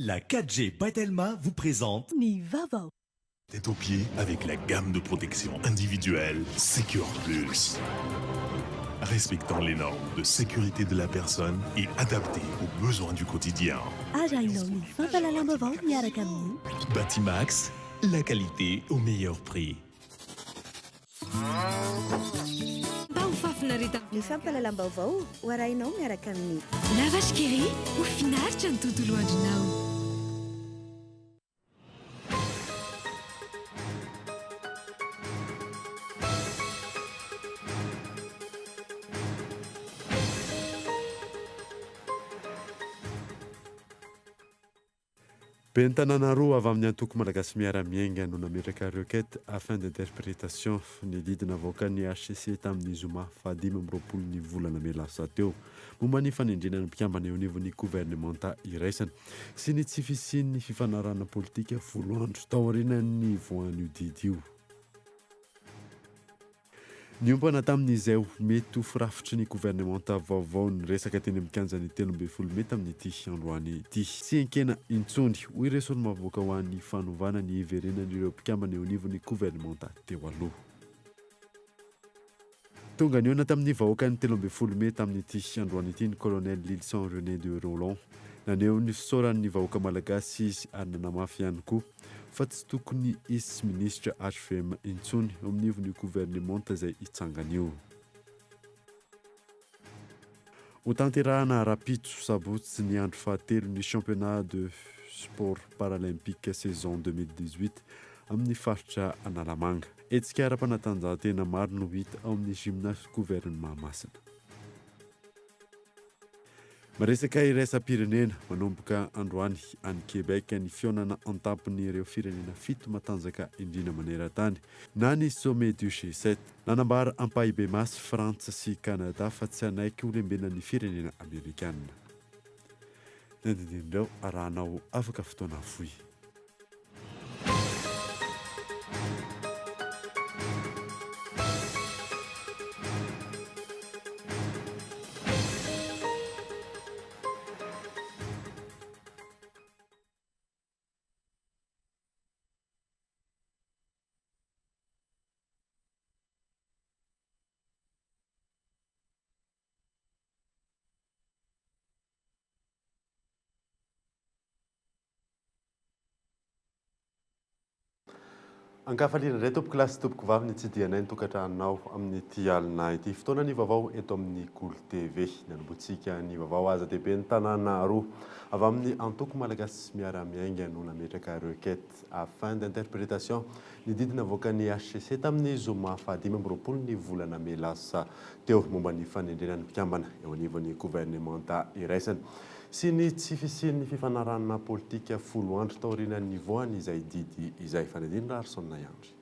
La 4G by Telma vous présente Ny vaovao. Tête aux pieds avec la gamme de protection individuelle Secure Plus. Respectant les normes de sécurité de la personne et adaptée aux besoins du quotidien. Arahinao ny fampahalalam-baovao miaraka amin'ny. Batimax, la qualité au meilleur prix. Mba ho fahafinaretana. Ny fampahalalam-baovao ho arahinao miaraka amin'ny. La Vache qui rit, ho finaritra ny tontolo andronao. Ben'ny tanàna roa avy amin'ny antoko Malagasy Miara-Miainga no nametraka requête à fin d'interprétation ny didy navoakan'ny hcc tamin'ny zoma fahadimy amby roapolo ny volana mey lasa teo momba ny fanendrena ny mpikambana eo anivon'ny governemanta iraisana sy ny tsy fisian'ny fifanarahana politika folo andro taorian'ny nivoahan'io didy io. Niompana tamin'izay ho mety ho firafitry ny governemanta vaovao ny resaka teny amin'ny kianjan'ny 13 mey tamin'ity androany ity. Tsy enkena intsony, hoy ireo solombavambahoaka ho an'ny fanovana ny hiverenan'ireo mpikambana eo anivon'ny governemanta teo aloha. Tonga nihaona tamin'ny vahoakan'ny 13 mey tamin'ity androany ity ny Colonel Lylison René de Rolland. Naneho ny fisaorany ny vahoaka malagasy izy ary nanamafy ihany koa fa tsy tokony hisy minisitra hvm intsony eo amin'ivon'io governemanta izay hitsangana io. Hotanterahana rahampitso sabotsy ny andro fahatelo ny championnat de sport paralympique saison 2018 amin'ny faritra Analamanga. Hetsika ara-panatanjahantena maro no hita ao amin'ny Gymnase Gouverne Mahamasina. Miresaka iraisam-pirenena, manomboka androany any Québec ny fihaonana an-tampon'ireo firenena fito matanjaka indrindra maneran-tany na ny Sommet du G7. Nanambara ampahibemaso Frantsa sy Canada fa tsy hanaiky ho lembenan'ny firenena amerikana. Ny andinindin'ireo arahanao afaka fotoana fohy. Ankafaliana indray tompoko lahy sy tompoko vavy ny tsidihanay ny tokantranonao amin'ity alina ity. Fotoana ny vaovao eto amin'ny Kolo TV. Nanombotsika ny vaovao aza dia ben'ny tanàna roa avy amin'ny antoko Malagasy Miara-Miainga no nametraka requête à fin d'interprétation ny didy navoakan'ny hcc tamin'ny zoma faha-25 ny volana mey lasa teo momba ny fanendrena ny mpikambana eo anivon'ny governemanta iraisana sy ny tsy fisian'ny fifanarahana politika folo andro taorian'ny nivoahan'izay didy izay. Fanadino Raharison Andry.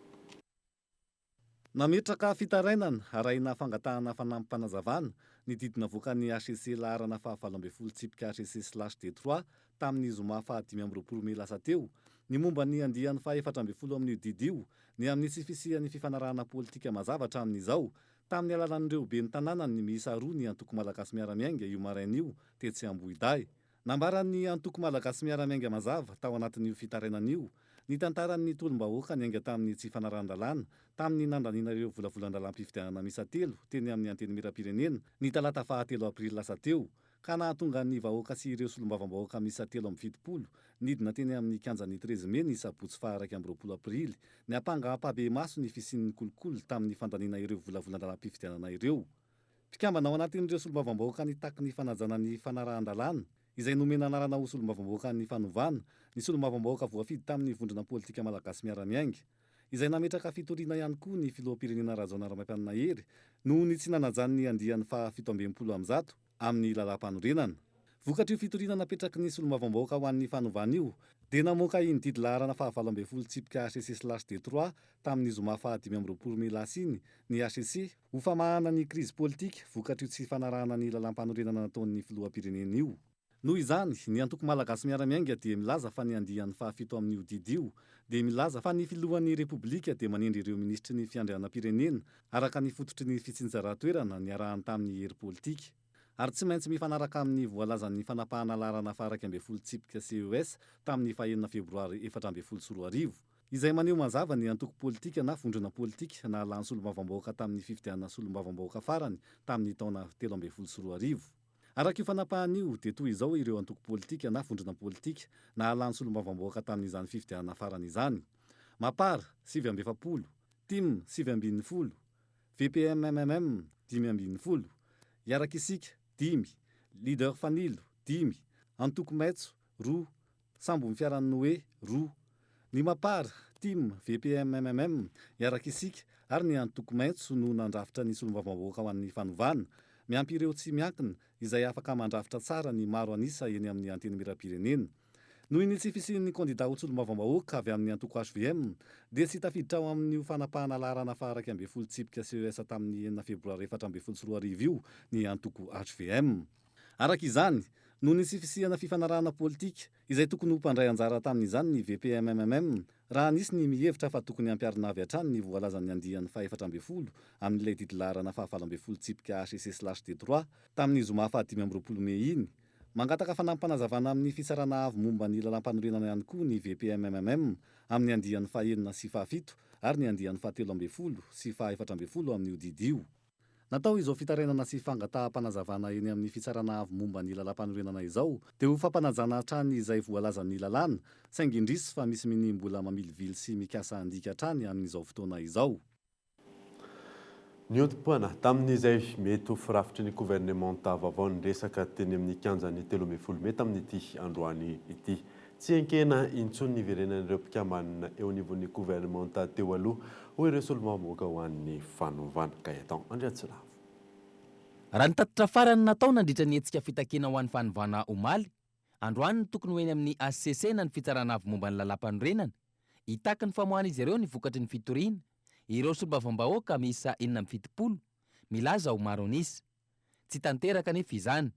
Nametraka fitarainana arahina fangatahana fanampim-panazavana ny didy navoakan'ny hcc laharana faha 18 tsipika hcc slash D trois tamin'ny zoma faha 25 mey lasa teo ny momba ny andiany faha 14 amin'io didy io ny amin'ny tsy fisian'ny fifanarahana politika mazava hatramin'izao Tamin'ny alalan'ireo ben'ny tanànany miisa roa ny Antoko Malagasy Miara-Miainga io maraina io tetsy Ambohidahy. Nambaran'ny Antoko Malagasy Miara-Miainga mazava tao anatin'io fitarainana io ny tantaran'ny tolom-bahoaka niainga tamin'ny tsy fanarahan-dalàna tamin'ny nandaniana ireo volavolan-dalàm-pifidianana miisa telo teny amin'ny Antenimierampirenena ny talata faha telo aprily lasa teo ka nahatonga ny vahoaka sy ireo solombavambahoaka miisa 73 nidina teny amin'ny kianjan'ny Treize Mai ny sabotsy faha 21 aprily niampanga ampahibemaso ny fisian'ny kolikoly tamin'ny fandaniana ireo volavolan-dalàm-pifidianana ireo. Mpikambana ao anatin'ireo solombavambahoaka nitaky ny fanajana ny fanarahan-dalàna, izay nomena anarana ho solombavambahoakan'ny fanovana, ny solombavambahoaka voafidy tamin'ny vondrona politika Malagasy Miara-Miainga, izay nametraka fitoriana ihany koa ny filoham-pirenena Rajaonarimampianina Hery noho ny tsy nanajany ny andiany faha 167 amin'ny lalàmpanorenana. Vokatr'io fitoriana napetraky ny solombavambahoaka ho an'ny fanovana io dia namoaka iny didy laharana faha 18 tsipika hcc slash D trois tamin'ny zoma faha 25 mey lasa iny ny hcc ho famahana ny krizy politika vokatr'io tsy fanarahana ny lalàmpanorenana nataon'ny filoham-pirenena io. Noho izany, ny Antoko Malagasy Miara-Miainga dia milaza fa ny andiany fahafito amin'io didy io dia milaza fa ny Filohan'ny Repoblika dia manendry ireo Minisitry ny Fiandrianam-pirenena araka ny fototry ny fitsinjaran-toerana niarahany tamin'ny hery politika. ary tsy maintsy mifanaraka amin'ny voalazan'ny fanapahana laharana faha-11 tsipika CES tamin'ny fahenina febroary 2014, izay maneho mazava ny antoko politika na vondrona politika nahalany solombavambahoaka tamin'ny fifidianana solombavambahoaka farany tamin'ny taona 2013. Araka io fanapahana io dia toy izao ireo antoko politika na vondrona politika nahalany solombavambahoaka tamin'izany fifidianana farany izany, Mapar, 49, Tim, 19, VPMMM, 15, Hiaraka Isika, dimy, Leader Fanilo, dimy, Antoko Maitso, roa, Sambo Fiaran'i Noe, roa. Ny Mapar, Tim, VPMMM, Hiaraka Isika ary ny Antoko Maitso no nandrafitra ny solombavambahoaka ho an'ny fanovana, miampy ireo tsy miankina izay afaka mandrafitra tsara ny maro an'isa eny amin'ny Antenimierampirenena. Noho ny tsy fisian'ny kandida ho solombavambahoaka avy amin'ny antoko hvm dia tsy tafiditra ao amin'io fanapahana laharana faha-11 tsipika CES tamin'ny enina febroary 2014 io ny antoko hvm. Araka izany, noho ny tsy fisiana fifanarahana politika, izay tokony ho mpandray anjara tamin'izany ny VPMMM, raha nisy ny mihevitra fa tokony hampiharina avy hatrany ny voalazan'ny andiany faha-14 amin'ilay didy laharana faha-18 tsipika HCC slash D trois tamin'ny zoma faha-25 mey iny, Mangataka fanampim-panazavana amin'ny Fitsarana Avo momba ny Lalàmpanorenana ihany koa ny VPMMM amin'ny andiany fahenina sy fahafito ary ny andiany fahatelo ambin'ny folo sy faha-efatra ambin'ny folo amin'io didy io. Natao izao fitarainana sy fangataham-panazavana eny amin'ny Fitsarana Avo momba ny Lalàmpanorenana izao dia ho fampanajana hatrany izay voalazan'ny lalàna, saingy indrisy fa misy minia mbola mamilivily sy mikasa handika hatrany amin'izao fotoana izao. Niodim-poana tamin'izay mety ho firafitry ny governemanta vaovao ny resaka teny amin'ny kianjan'ny 13 mey tamin'ity androany ity. Tsy enkena intsony ny hiverenan'ireo mpikambana eo anivon'ny governemanta teo aloha, hoy ireo solombavambahoaka ho an'ny fanovana. Gaëtan Andriantsilavo. Raha ny tatitra farany natao nandritra ny hetsika fitakiana ho an'ny fanovana omaly, androany no tokony ho eny amin'ny HCC na ny Fitsarana Avo momba ny Lalàmpanorenana, Hitaky ny famoahan'izy ireo ny vokatry ny fitoriana, ireo solombavambahoaka miisa 76, milaza ho maro an'isa. Tsy tanteraka anefa izany.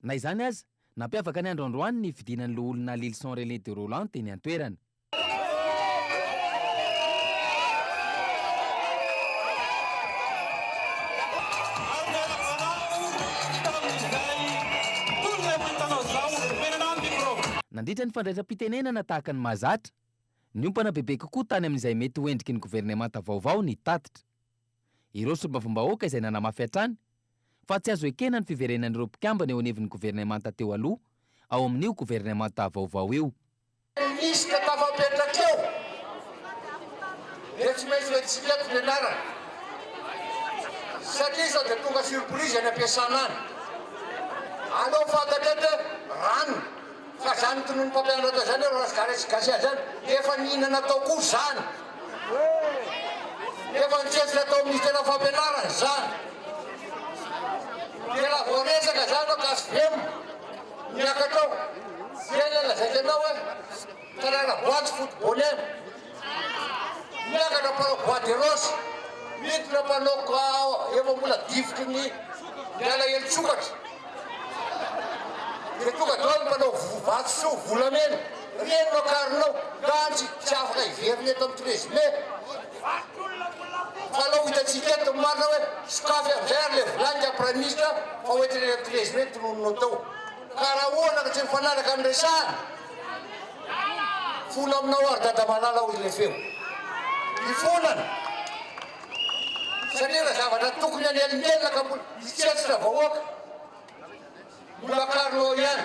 Na izany aza, nampiavaka ny andro androany ny fidinan'ny loholona Lylison René de Rolland teny an-toerana. Nandritra ny fandraisam-pitenenana tahaka ny mahazatra, niompana bebe kokoa tany amin'izay mety ho endriky ny governemanta vaovao ny tatitra. Ireo solombavambahoaka izay nanamafy hatrany fa tsy azo ekena ny fiverenan'ireo mpikambana eo anivon'ny governemanta teo aloha ao amin'io governemanta vaovao io. Minisitra tafapetraka eo dia tsy maintsy hoentintsika eto ny anarany satria sao dia tonga surprise any am-piasana any. Aleo fantatra eto hoe ranona fa zany tonon'ny mpampianatra atao zany hoe rasy gasy gasy zany efa nihinana tao koa zany. Efa nitsetsitra tao amin'ny ministera fampianarana zany. Dia raha vao resaka zany hoe gasy velona Miakatra ao. Zay ilay lazaiko anao hoe tanàna boaty footballeur. Miakatra mpanao bois de rose. Miditra mpanao efa mbola difotry ny ny alahelon-tsokatra. Dia tonga daholo ny mpanao vatosoa volamena. Ireny no akarinao. Nga tsy tsy afaka hiverina eto amin'ny 13 mai. Fa alao hitantsika eto ny marina hoe sokafy amin'izay ary ilay vilany ka praiminisitra fa hoentina eny amin'ny 13 mai ny tonononao tao. Ka raha ohatra ka tsy mifanaraka ny resahana, fona aminao ary dada malala hoy ilay feo. Ifonana. Satria raha zavatra tokony hanelingelina ka mbola hitsetsitra vahoaka. Mbola akarina ao ihany.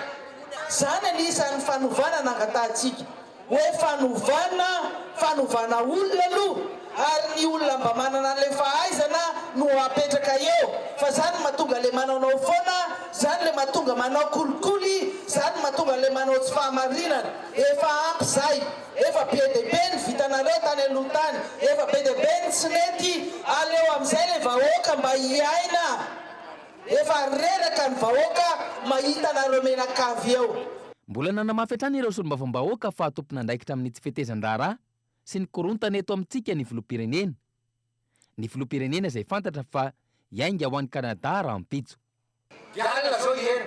Zany anisan'ny fanovana nangatahantsika hoe fanovana, fanovana olona aloha ary ny olona mba manana an'ilay fahaizana no apetraka eo fa zany mahatonga le manaonao foana, zany le mahatonga manao kolikoly, zany mahatonga le manao tsy fahamarinana. Efa ampy zay, efa be dia be ny vitanareo tany aloha tany, efa be dia be ny tsy nety, aleo amizay le vahoaka mba hiaina. Efa reraka ny vahoaka mahita anareo menakavy eo. Mbola nanamafy hatrany ireo solombavambahoaka fa tompon'andraikitra amin'ny tsy fetezan-draharaha sy ny korontana eto amintsika ny filoham-pirenena. Ny filoham-pirenena izay fantatra fa hiainga ho any Canada rahampitso. Dia alina zao hieno.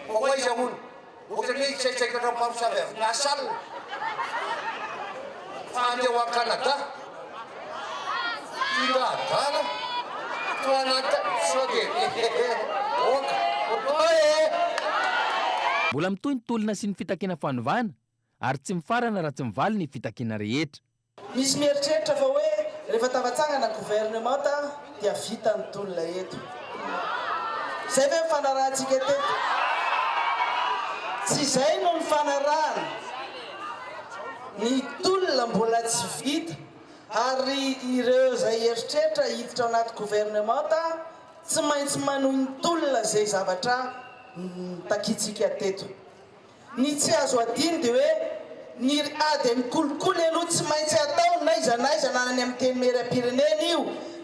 Fa ho aiza hono? Ohatran'ny hoe hitsaitsaikatra mpamosavy avy niasa alina fa handeha ho any Canada. Tia adala, toa anaty. sao dia ok ok e! Mbola mitohy ny tolona sy ny fitakiana fanovana ary tsy mifarana raha tsy mivaly ny fitakiana rehetra. Misy mieritreritra fa hoe rehefa tafatsangana governemanta dia vita ny tolona eto. Izay ve nifanarahantsika teto? Tsy izay no nifanarahana. Ny tolona mbola tsy vita ary ireo izay eritreritra hiditra ao anaty governemanta tsy maintsy manohy ny tolona izay zavatra notakintsika teto. Ny tsy azo adino dia hoe ny ady amin'ny kolikoly aloha tsy maintsy atao n'aiza n'aiza na any amin'ny tenimieram-pirenena io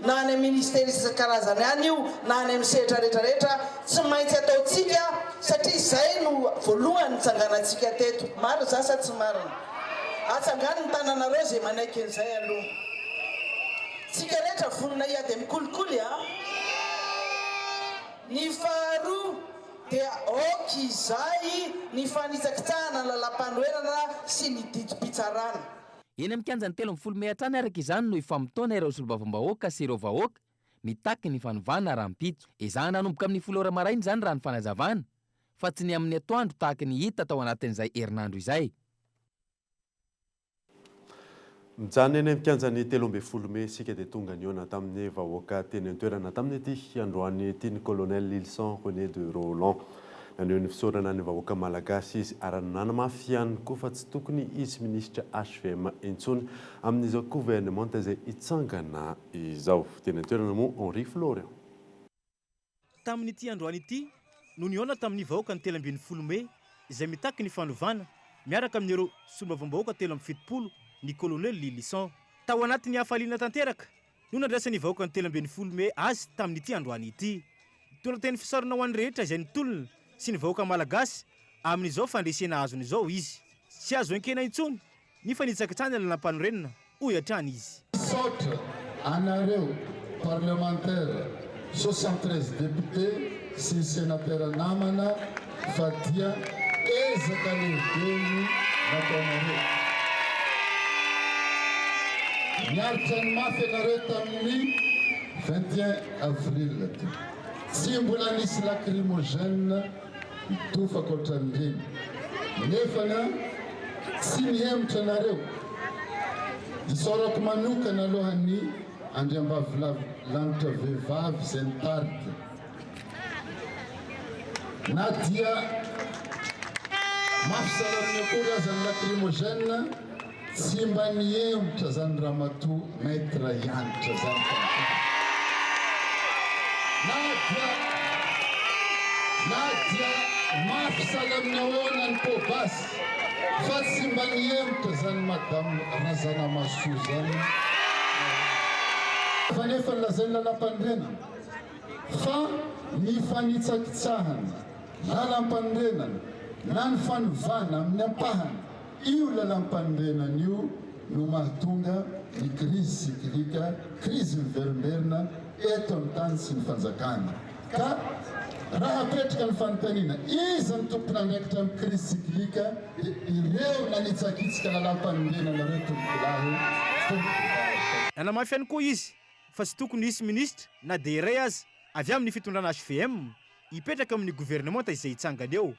na any amin'ny ministera isan-karazany any io na any amin'ny sehatra rehetra rehetra tsy maintsy ataontsika satria izay no voalohany nitsanganantsika teto. Marina izany sa tsy marina? Atsangano ny tananareo izay manaiky an'izay aloha. Tsika rehetra vonona hiady amin'ny kolikoly a! Ny faharoa dia aoka izay ny fanitsakitsahana ny lalàmpanorenana sy ny didim-pitsarana. Eny amin'ny kianjan'ny 13 mey hatrany araka izany no hifamotoana ireo solombavambahoaka sy ireo vahoaka mitaky ny fanovana rahampitso. Ezahana hanomboka amin'ny folo ora maraina izany raha ny fanazavana fa tsy ny amin'ny atoandro tahaka ny hita tao anatin'izay herinandro izay. Mijanona eny amin'ny kianjan'ny 13 mey isika dia tonga nihaona tamin'ny vahoaka teny an-toerana tamin'ity androany ity ny Colonel Lylison René de Roland. Naneho ny fisaorana ny vahoaka malagasy izy ary nanamafy ihany koa fa tsy tokony hisy minisitra HVM intsony amin'izao governemanta izay hitsangana izao. Teny an-toerana moa Henri Florian. Tamin'ity androany ity no nihaona tamin'ny vahoaka ny 13 mey izay mitaky ny fanovana miaraka amin'ireo solombavambahoaka 73 ny kolonely Lylison. Tao anatin'ny hafaliana tanteraka no nandraisan'ny vahoaka ny 13 mey azy tamin'ity androany ity. Nitondra teny fisaorana ho an'ny rehetra izay nitolona sy ny vahoaka malagasy amin'izao fandresena azony izao izy. Tsy azo enkena intsony ny fanitsakitsahana ny lalàmpanorenana, hoy hatrany izy. Misaotra anareo parlemantera 73 députés sy ny senatera namana fa dia ezaka lehibe no nataonareo. Niaritra ny mafy ianareo tamin'ny 21 avril teo. Tsy mbola nisy lacrymogène Mitofaka ohatran'ireny. Nefany an, tsy mihemotra anareo. Isaorako manokana aloha ny andriambavilanitra vehivavy izay nitarika. Na dia mafy salamina akory aza ny lacrymogène, tsy mba nihemotra zany ramatoa Maître Hanitra zany fa nitarika. Na dia na dia mafy salamina ahoana ny poa-basy fa tsy mba nihemotra zany Madame Razanamahasoa zany Fa nefa nolazain'ny lalàmpanorenana fa ny fanitsakitsahana lalàmpanorenana na ny fanovana amin'ny ampahany Io lalàmpanorenana io no mahatonga ny krizy cyclique, krizy miverimberina eto amin'ny tany sy ny fanjakana. Ka raha apetraka ny fanontaniana, iza no tompon'andraikitra amin'ny krizy cyclique dia ireo nanitsakitsika lalàmpanorenana ireo tompokolahy sy tompokovavy. Nanamafy ihany koa izy fa tsy tokony hisy minisitra na dia iray aza avy amin'ny fitondrana hvm hipetraka amin'ny governemanta izay hitsangana eo.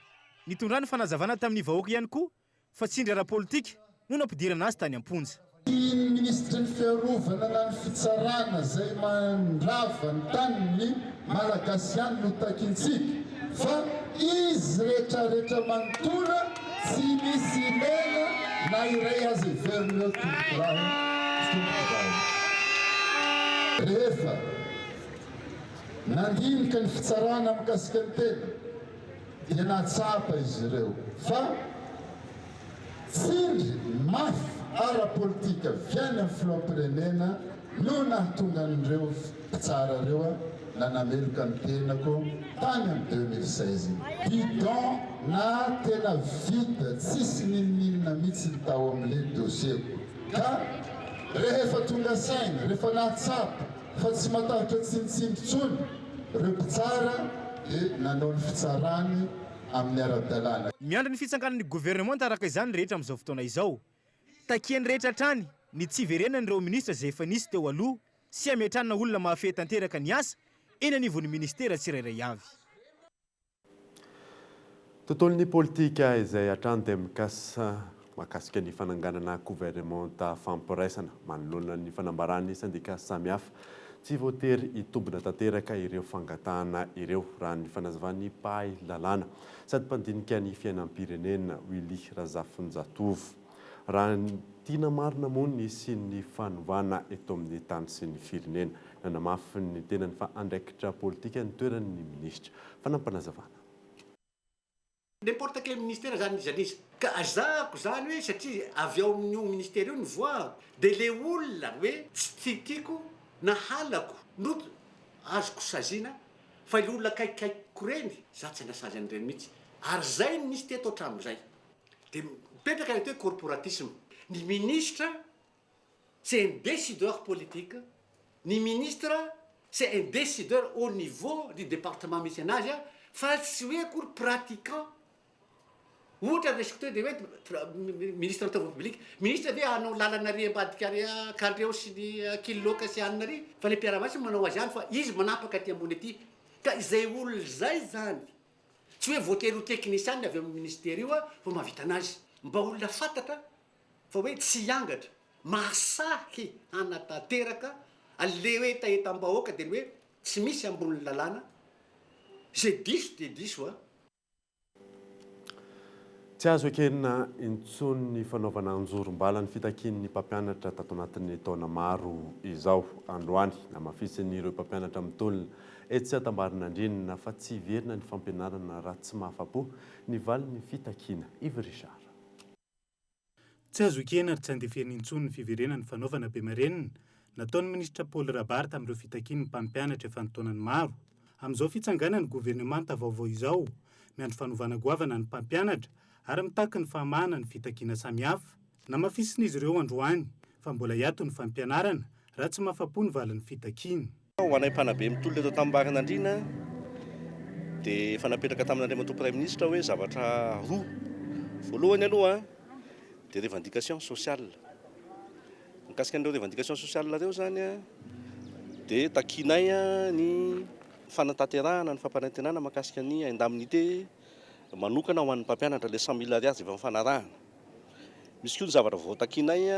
Nitondrany fanazavana tamin'ny vahoaka ihany koa fa tsindry ara-politika no nampidirana azy tany am-ponja. Tsy ny minisitry ny fiarovana na ny fitsarana izay mandrava ny tanin'ny Malagasy ihany no takintsika fa izy retraretra manontolo tsy misy ilaina na iray aza heverina eo tompokolahy sy tompokovavy. Rehefa nandinika ny fitsarana mikasika ny tena dia nahatsapa izy ireo fa tsindry mafy ara-politika avy any amin'ny filoham-pirenena no nahatonga an'ireo mpitsara ireo nanameloka ny tenako tany amin'ny 2016 iny. Bidon na tena vide tsisy n'inon'inona mihitsy ny tao amin'ilay dossier-ko ka rehefa tonga saina, rehefa nahatsapa fa tsy matahotra tsinitsindry intsony ireo mpitsara dia nanao ny fitsarany amin'ny ara-dalàna. Miandry ny fitsanganan'ny governemanta araka izany ny rehetra amin'izao fotoana izao. Takian'ny rehetra hatrany ny tsy hiverenan'ireo minisitra izay efa nisy teo aloha sy hametrahana olona mahafehy tanteraka ny asa eny anivon'ny minisitera tsirairay avy. Tontolon'ny politika izay hatrany dia mikasa mahakasika ny fananganana governemanta fampiraisana manoloana ny fanambaran'ny sendika samihafa. Tsy voatery hitombina tanteraka ireo fangatahana ireo, raha ny fanazavan'ny mpahay lalàna sady mpandinika ny fiainam-pirenena, Willy Razafinjatovo. Raha ny tiana marina moa ny hisian'ny fanovana eto amin'ny tany sy ny firenena. Nanamafy ny tenany fa andraikitra politika ny toeran'ny minisitra. Fanampinazavana. N'importe quel ministère zany n'iza n'iza. Ka azahako zany hoe satria avy ao amin'io ministère io nivoahako de le olona hoe tsy tiatiako na halako no azoko saziana fa le olona akaikikaikiko reny za tsy hanasazy an'ireny mihitsy ary zay no nisy teto hatramin'izay. De mipetraka ilay atao hoe corporatisme. Ny ministra c'est un décideur politique, ny ministre c'est un décideur au niveau du département misy anazy fa tsy hoe akory pratiquant. Ohatra resiko teo de hoe ministre ny travaux publics, ministre ve hanao lalana ary ambadika ary Kandreho sy ny Ankililoaka sy anona ary fa le mpiara-miasa no manao azy any fa izy manapaka aty ambony aty. Ka izay olona izay zany tsy hoe voatery ho teknisianina avy amin'ny ministera io vao mahavita anazy. Mba olona fantatra fa hoe tsy hiangatra, mahasahy hanatanteraka an'le hoe hetahetam-bahoaka dia ny hoe tsy misy ambonin'ny lalàna, izay diso dia diso a! Tsy azo ekena intsony ny fanaovana anjorom-bala ny fitakian'ny mpampianatra tato anatin'ny taona maro izao. Androany, namafisin'ireo mpampianatra mitolona etsy Antambarinandriana fa tsy hiverina ny fampianarana raha tsy mahafa-po ny valin'ny fitakiana. Yves Richard. Tsy azo ekena ary tsy andeferina intsony ny fiverenan'ny fanaovana bemarenina nataon'ny minisitra Paul Rabary tamin'ireo fitakian'ny mpampianatra efa an-taonany maro. Amin'izao fitsanganan'ny governemanta vaovao izao, miandry fanovana goavana ny mpampianatra ary mitaky ny fahamahana ny fitakiana samihafa. Namafisin'izy ireo androany fa mbola hiato ny fampianarana raha tsy mahafa-po ny valin'ny fitakiana. Ho anay mpanabe mitolona eto Antambarinandriana dia efa napetraka tamin'Andriamatoa Praiminisitra hoe zavatra roa. Voalohany aloha dia revendication sociale. Mikasika an'ireo revendication sociale ireo izany dia takianay ny fanatanterahana ny fampanantenana mahakasika ny indemnité manokana ho an'ny mpampianatra, ilay 100 000 ariary izay efa nifanarahana. Misy koa ny zavatra vaovao takianay,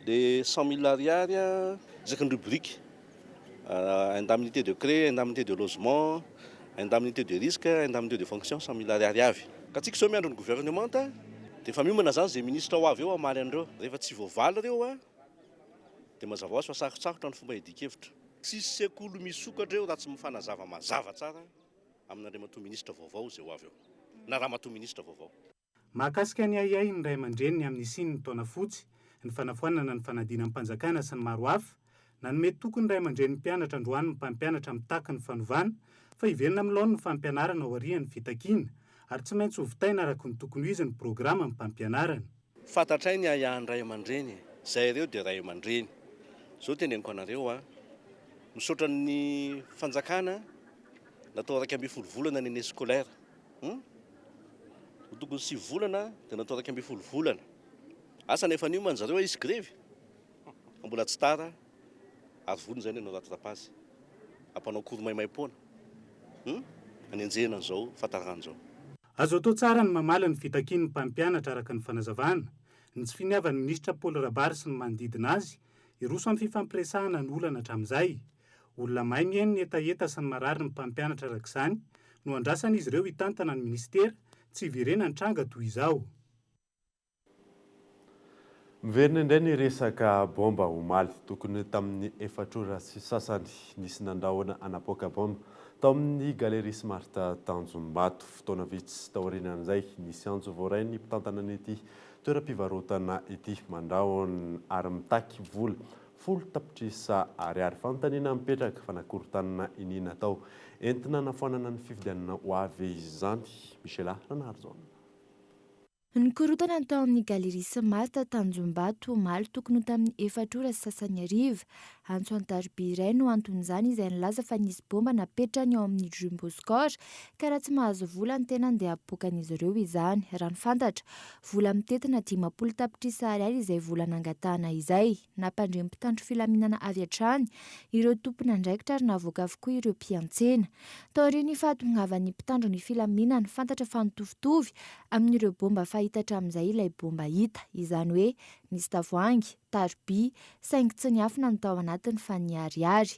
le 100 000 ariary isaky ny rubrique, indemnité de craie, indemnité de logement, indemnité de risque, indemnité de fonction 100 000 ariary avy. Ka tsika izao miandry ny gouvernemanta dia efa miomana izany izay ministra ho avy eo hamaly an'ireo. Rehefa tsy voavaly ireo dia mazava ho azy fa sarotsarotra ny fomba hiadian-kevitra. Tsisy sekoly misokatra eo raha tsy mifanazava mazava tsara amin'Andriamatoa ministra vaovao izay ho avy eo na ramatoa ministra vaovao. Mahakasika ny ahiahin'ny ray aman-dreny ny amin'ny hisian'ny taona fotsy, ny fanafoanana ny fanadinam-panjakana sy ny maro hafa, nanome toky ny ray aman-drenin'ny mpianatra androany ny mpampianatra mitaky ny fanovana fa hiverina amin'ny laoniny ny fampianarana aorian'ny fitakiana ary tsy maintsy hovitaina araka ny tokony ho izy ny programam-pampianarana. Fantatray ny ahiahin'ny ray aman-dreny e! Zay ireo dia ray aman-dreny. Zao teneniko anareo a! Misaotra ny fanjakana natao 11 volana ny année scolaire. Hum? Ho tokony sivy volana dia natao 11 volana. Asa na efa niomana zareo hisy grevy? Fa mbola tsy tara ary vonona izay ny hanao rattrapage. Hampanao cours maimaimpoana. Hum? Hanenjehina an'izao fahatarana izao. Azo atao tsara ny mamaly ny fitakian'ny mpampianatra araka ny fanazavana, ny tsy finiavan'ny minisitra Paul Rabary sy ny manodidina azy hiroso amin'ny fifampiresahana ny olana hatramin'izay. Olona mahay mihaino ny hetaheta sy ny marary ny mpampianatra araka izany no andrasan'izy ireo hitantana ny minisitera, tsy hiverenan'ny tranga toy izao. Miverina indray ny resaka baomba omaly, tokony tamin'ny efatra ora sy sasany, nisy nandrahona hanapoaka baomba tao amin'ny Galerie Smart Tanjombato. Fotoana vitsy taorianan'izay, nisy antso voarain'ny mpitantana an'ity toeram-pivarotana ity, mandrahona ary mitaky vola 10 tapitrisa ariary. Fanontaniana mipetraka, fanakorontanana iniana atao entina hanafoanana ny fifidianana ho avy izany? Michela Ranarison. Nikorontana ny tao amin'ny Galerie Smart Tanjombato omaly tokony ho tamin'ny 4h30 hariva. Antso an-tariby iray no anton'izany izay nilaza fa nisy bomba napetrany ao amin'ny Jumbo Score ka raha tsy mahazo vola ny tenany dia hapoakan'izy ireo izany. Raha ny fantatra, vola mitentina 50 tapitrisa ariary izay vola nangatahana izay. Nampandre ny mpitandro filaminana avy hatrany ireo tompon'andraikitra ary navoaka avokoa ireo mpiantsena. Taorian'ny fahatongavan'ny mpitandro ny filaminana, fantatra fa nitovitovy amin'ireo bomba fahita hatramin'izay ilay bomba hita. Izany hoe nisy tavoahangy, taroby, saingy tsy niafina ny tao anatiny fa niharihary.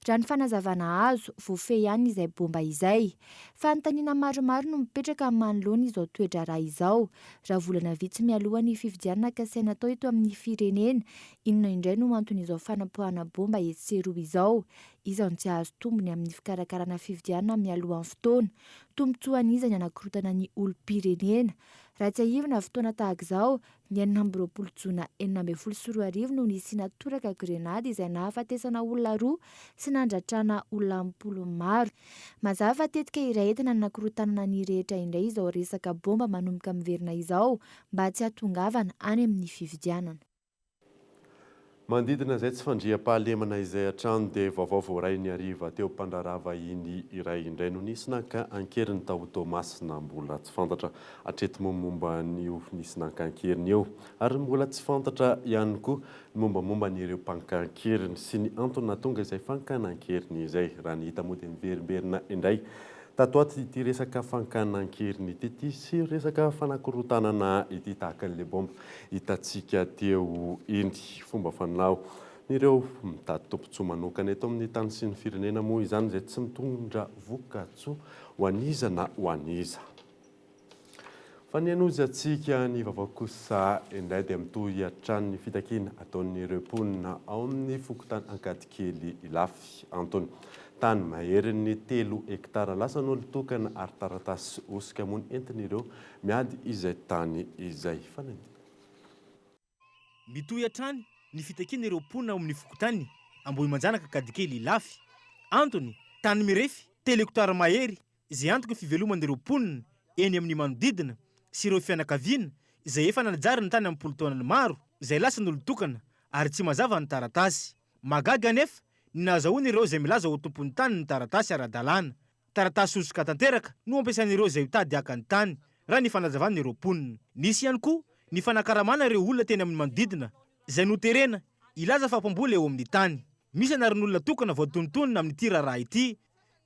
Raha ny fanazavana azo, voafehy ihany izay bomba izay. Fanontaniana maromaro no mipetraka manoloana izao toe-draharaha izao. Raha volana vitsy mialoha ny fifidianana kasaina atao eto amin'ny firenena, inona indray no anton'izao fanapoahana bomba etsy sy eroa izao? Iza no tsy hahazo tombony amin'ny fikarakarana fifidianana mialohan'ny fotoana? Tombontsoan'iza ny hanakorotana ny olom-pirenena? Raha tsiahivina, fotoana tahaka izao, ny 26 jona 2016 no nisiana toraka grenady izay nahafatesana olona roa sy nandratrana olona am-polony maro. Mazava fa tetika iray entina nanakorotanana ny rehetra indray izao resaka bomba manomboka miverina izao mba tsy hahatongavana any amin'ny fifidianana. Manodidina izay tsy fandriampahalemana izay hatrany dia vaovao voaray ny hariva teo mpandraharaha vahiny iray indray no nisy naka ankeriny tao Toamasina. Mbola tsy fantatra hatreto moa momba an'io nisy naka ankeriny io ary mbola tsy fantatra ihany koa ny mombamomba an'ireo mpaka ankeriny sy ny antony nahatonga izay fankana ankeriny izay. Raha ny hita moa dia miverimberina indray Tato ato ity resaka fankana an-keriny ity ity sy resaka fanakorontanana ity tahaka an'ilay bomba hitantsika teo iny. Fomba fanao n'ireo mitady tombontsoa manokana eto amin'ny tany sy ny firenena moa izany izay tsy mitondra vokatsoa ho an'iza na ho an'iza. Fa ny hanohizantsika ny vaovao kosa indray dia mitohy hatrany ny fitakiana ataon'ireo mponina ao amin'ny fokontany Ankadikely Ilafy. Antony, tany maherin'ny telo hektara lasan'olon-tokana ary taratasy hosoka moa ny entin'ireo miady izay tany izay. Mitohy hatrany ny fitakiana ireo mponina ao amin'ny fokontany Ambohimanjanaka Ankadikely Ilafy. Antony, tany mirefy telo hektara mahery izay antoky ny fiveloman'ireo mponina eny amin'ny manodidina sy ireo fianakaviana izay efa nanajary ny tany am-polo taonany maro izay lasan'olon-tokana ary tsy mazava ny taratasy. Mahagaga anefa ny nahazahoan'ireo izay milaza ho tompon'ny tany ny taratasy ara-dalàna. Taratasy hosoka tanteraka no ampiasain'ireo izay mitady haka ny tany, raha ny fanazavan'ireo mponina. Nisy ihany koa ny fanakaramana ireo olona teny amin'ny manodidina izay noterena hilaza fa mpamboly eo amin'ny tany. Misy anaran'olona tokana voatonontonona amin'ity raharaha ity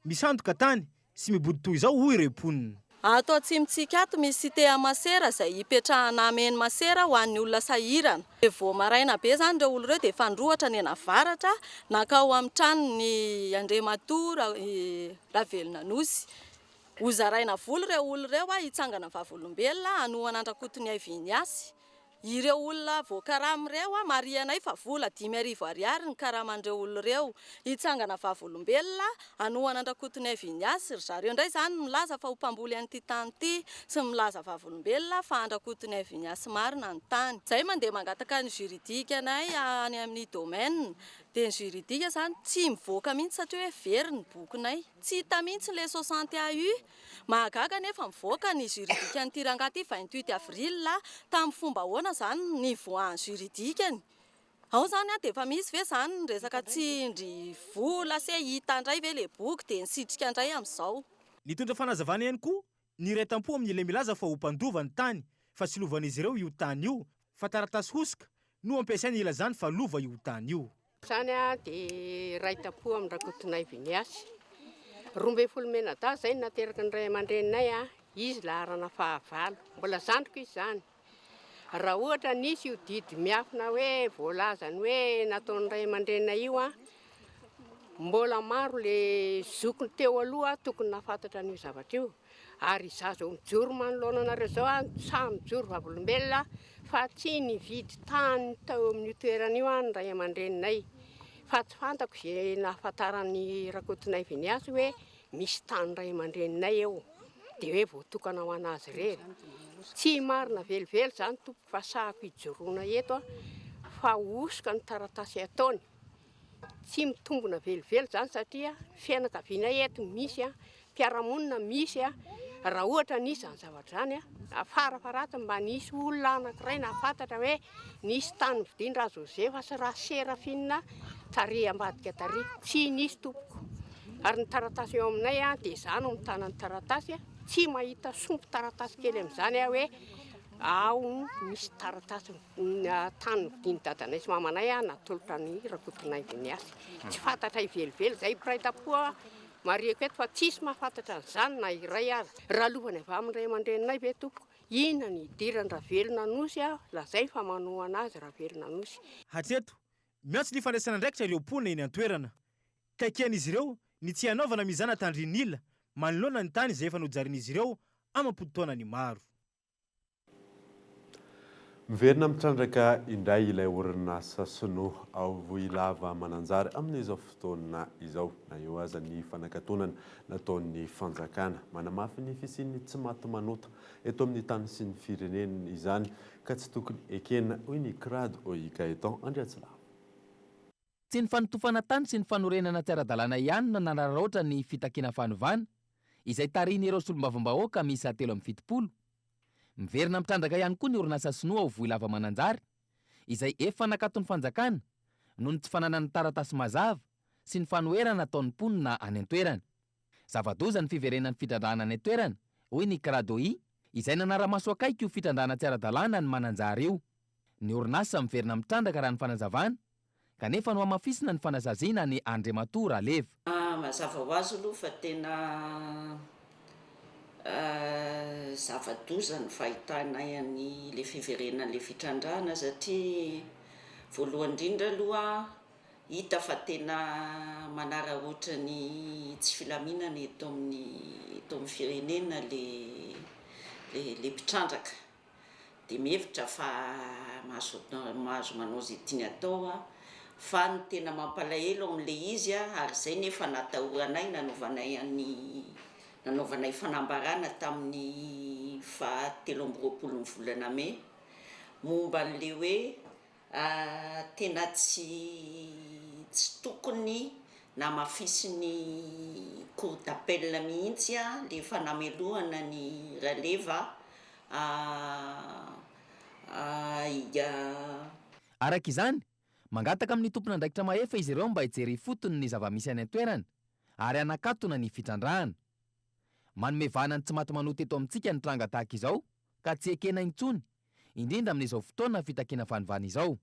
Misandoka tany sy mibodo toy izao hoy ireo mponina. Ato atsimontsika ato misy cité à masera izay ipetrahana ameno masera ho an'ny olona sahirana. Dia vao maraina be izany ireo olona ireo dia efa nirohotra nianavaratra nankao amin'ny tranon'i Andriamatoa Ravelonanosy. Hozaraina vola ireo olona ireo hitsangana vavolombelona hanohana an-dRakotoniaivo Ignace. Ireo olona voakarama ireo, marihanay fa vola 5000 ariary ny karaman'ireo olona ireo. Hitsangana vavolombelona hanohana an-dRakotoniaivo Ignace ry zareo indray izany milaza fa ho mpamboly an'ity tany ity sy milaza vavolombelona fa an-dRakotoniaivo Ignace marina ny tany. Izay mandeha mangataka ny juridique anay any amin'ny domaine dia ny juridique izany tsy mivoaka mihitsy satria hoe very ny bokinay. Tsy hita mihitsy ilay 60 AU. Mahagaga anefa mivoaka ny juridique an'ity rangahy ity 28 avril tamin'ny fomba ahoana izany ny nivoahan'ny juridique-ny? Ao izany an dia efa misy ve izany ny resaka tsindry vola se hita indray ve ilay boky dia nisitrika indray amin'izao? Nitondra fanazavana ihany koa ny iray tampo amin'ilay milaza fa ho mpandova ny tany fa tsy lovan'izy ireo io tany io fa taratasy hosoka no ampiasainy hilazany fa lova io tany io. Izany dia iray tampo amin-dRakotonaivo Ignace. 12 menadahy izay no nateraky ny ray aman-dreninay, izy laharana fahavalo. Mbola zandriko izy izany. Raha ohatra nisy io didy miafina hoe voalazany hoe nataon'ny ray aman-dreninay io, mbola maro le zokiny teo aloha tokony nahafantatra an'io zavatra io. Ary izaho izao mijoro manoloana anareo izao aho, sahy mijoro vavolombelona fa tsy nividy tany tao amin'io toerana io aho ny ray aman-dreninay. Fa tsy fantako izay nahafantaran'i Rakotonaivo Ignace hoe misy tany ray aman-dreninay eo, dia hoe voatokana ho an'azy irery. Tsy marina velively izany tompoko fa sahako ijoroana eto aho fa hosoka ny taratasy ataony. Tsy mitombina velively izany satria fianakaviana eto misy, mpiara-monina misy. Raha ohatra nisy izany zavatra izany, fara-faharatsiny mba nisy olona anankiray nahafantatra hoe nisy tany novidian-dRajosefa sy Raserafina tary ambadika tary. Tsy nisy tompoko. Ary ny taratasy eo aminay dia izaho no mitana ny taratasy, tsy mahita sombin-taratasy kely amin'izany aho hoe ao misy taratasy tany novidian'i dadanay sy mamanay natolotra an'i Rakotonaivo Ignace. Tsy fantatray velively izahay mpiray tampo Marihiko eto fa tsisy mahafantatra an'izany na iray aza. Raha lovany avy amin'ny ray aman-dreninay ve tompoko, inona no idiran-dRavelonanosy aho, lazainy fa manohana azy Ravelonanosy. Hatreto, miantso ny fandraisana andraikitra ireo mponina eny an-toerana. Takian'izy ireo ny tsy hanaovana mizana tandrin'ila manoloana ny tany izay efa nojarian'izy ireo amam-potoanany maro. Miverina mitrandraka indray ilay orinasa sinoa ao Vohilava Mananjary amin'izao fotoana izao, na eo aza ny fanakatonana nataon'ny fanjakana. Manamafy ny fisian'ny tsy maty manota eto amin'ny tany sy ny firenena izany ka tsy tokony ekena, hoy ny Crado i Gaëtan Andriatsilavo. Tsy ny fanotofana tany sy ny fanorenana tsy ara-dalàna ihany no nanararaotra ny fitakiana fanovana, izay tarihin'ireo solombavambahoaka miisa 73. Miverina mitrandraka ihany koa ny orinasa sinoa ao Vohilava Mananjary, izay efa nakaton'ny fanjakana noho ny tsy fananany taratasy mazava sy ny fanoherana ataon'ny mponina any an-toerana. Zava-doza ny fiverenan'ny fitrandrahana any an-toerana, hoy ny Cradoi, izay nanara-maso akaiky io fitrandrahana tsy ara-dalàna any Mananjary io. Ny orinasa miverina mitrandraka raha ny fanazavana, kanefa nohamafisina ny fanasaziana an'i Andriamatoa Raleva. Mazava ho azy aloha fa tena zava-doza ny fahitanay an'ilay fiverenan'ilay fitrandrahana satria voalohany indrindra aloha hita fa tena manararaotra ny tsy filaminana eto amin'ny eto amin'ny firenena ilay ilay mpitrandraka. dia mihevitra fa mahazo mahazo manao izay tiany atao aho, fa ny tena mampalahelo amin'ilay izy ary izay no efa natahoranay nanaovanay an'ny nanaovanay fanambarana tamin'ny faha 23 ny volana mey momba an'ilay hoe Tena tsy tsy tokony namafisin'ny cour d'appel mihitsy le fanamelohana ny Raleva Araka izany, mangataka amin'ny tompon'andraikitra mahefa izy ireo mba hijery ifotony ny zava-misy any an-toerana ary hanakatona ny fitrandrahana. Manome vahana ny tsy maty manota eto amintsika ny tranga tahaka izao ka tsy ekena intsony indrindra amin'izao fotoana fitakiana fanovana izao.